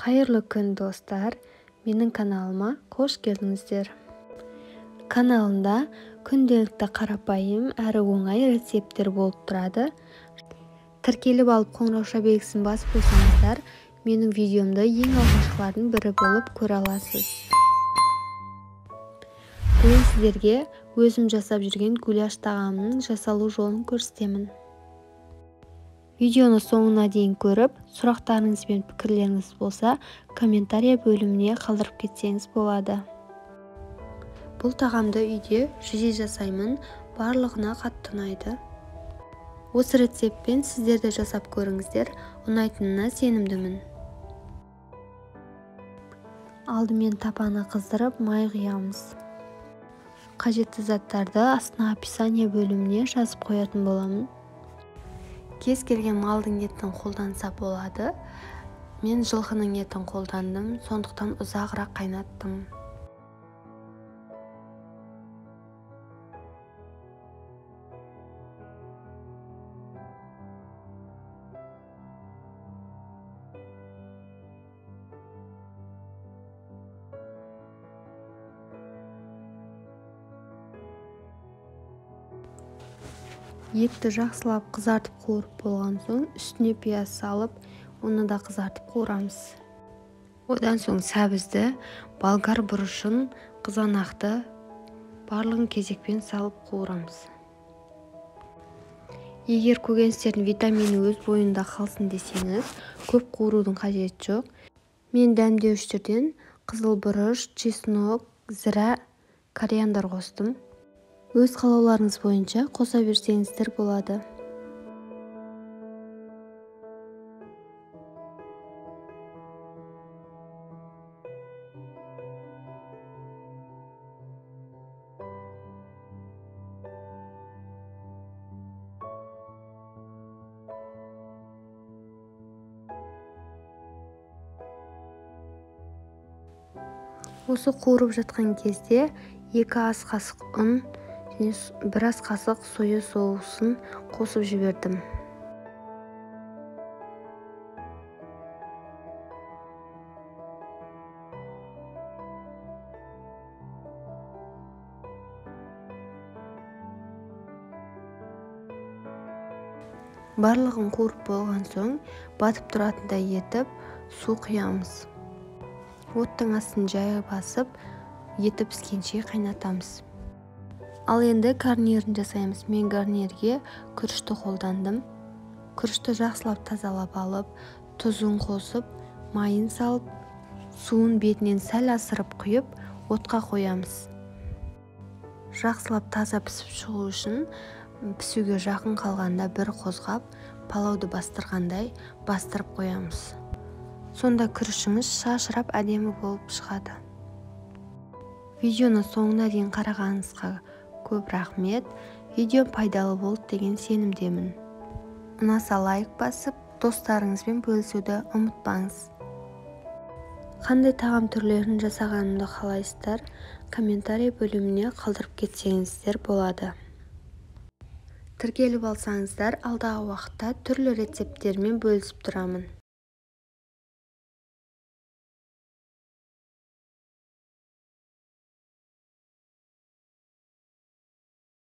Қайырлы күн, достар! Менің каналыма қош келдіңіздер. Каналымда күнделікті қарапайым әрі оңай рецепттер болып тұрады. Тіркеліп алып, қоңырауша белгісін басып қойсаңыздар, менің видеомды ең алғашқылардың бірі болып көре аласыз. Бүгін сіздерге өзім жасап жүрген гуляш тағамының жасалу жолын көрсетемін. Видеоны соңына дейін көріп, сұрақтарыңыз бен пікірлеріңіз болса, комментария бөліміне қалдырып кетсеңіз болады. Бұл тағамды үйде жиі жасаймын, барлығына қатты ұнайды. Осы рецептпен сіздер де жасап көріңіздер, ұнайтынына сенімдімін. Алдымен тапаны қыздырып, май құямыз. Қажетті заттарды астына описание бөліміне жазып қоятын боламын. Кез келген малдың етін қолданса болады. Мен жылқының етін қолдандым, сондықтан ұзағырақ қайнаттым. Етті жақсылап қызартып қуырып болған соң, үстіне пияз салып, оны да қызартып қуырамыз. Одан соң сәбізді, болгар бұрышын, қызанақты барлығын кезекпен салып қуырамыз. Егер көкөністердің витамині өз бойында қалсын десеңіз, көп қуырудың қажеті жоқ. Мен дәмдеуіштерден қызыл бұрыш, чеснок, зіра, кориандр қостым. Өз қалауларыңыз бойынша қоса берсеңіздер болады. Осы қуырып жатқан кезде 2 ас қасық ұн және 1 ас қасық соя соусын қосып жібердім. Барлығын қуырып болған соң, батып тұратындай етіп су құямыз. Оттың астын жай басып, еті піскенше қайнатамыз. Ал енді гарнирін жасаймыз. Мен гарнирге күрішті қолдандым. Күрішті жақсылап тазалап алып, тұзын қосып, майын салып, суын бетінен сәл асырып құйып, отқа қоямыз. Жақсылап таза пісіп шығу үшін пісуге жақын қалғанда бір қозғап, палауды бастырғандай бастырып қоямыз. Сонда күрішіңіз шашырап әдемі болып шығады. Видеоны соңына дейін қарағаныңызға көп рахмет. Видео пайдалы болды деген сенімдемін. Ұнаса лайк басып, достарыңызбен бөлісуді ұмытпаңыз. Қандай тағам түрлерін жасағанымды қалайсыздар, комментарий бөліміне қалдырып кетсеңіздер болады. Тіркеліп алсаңыздар, алдағы уақытта түрлі рецепттермен бөлісіп тұрамын.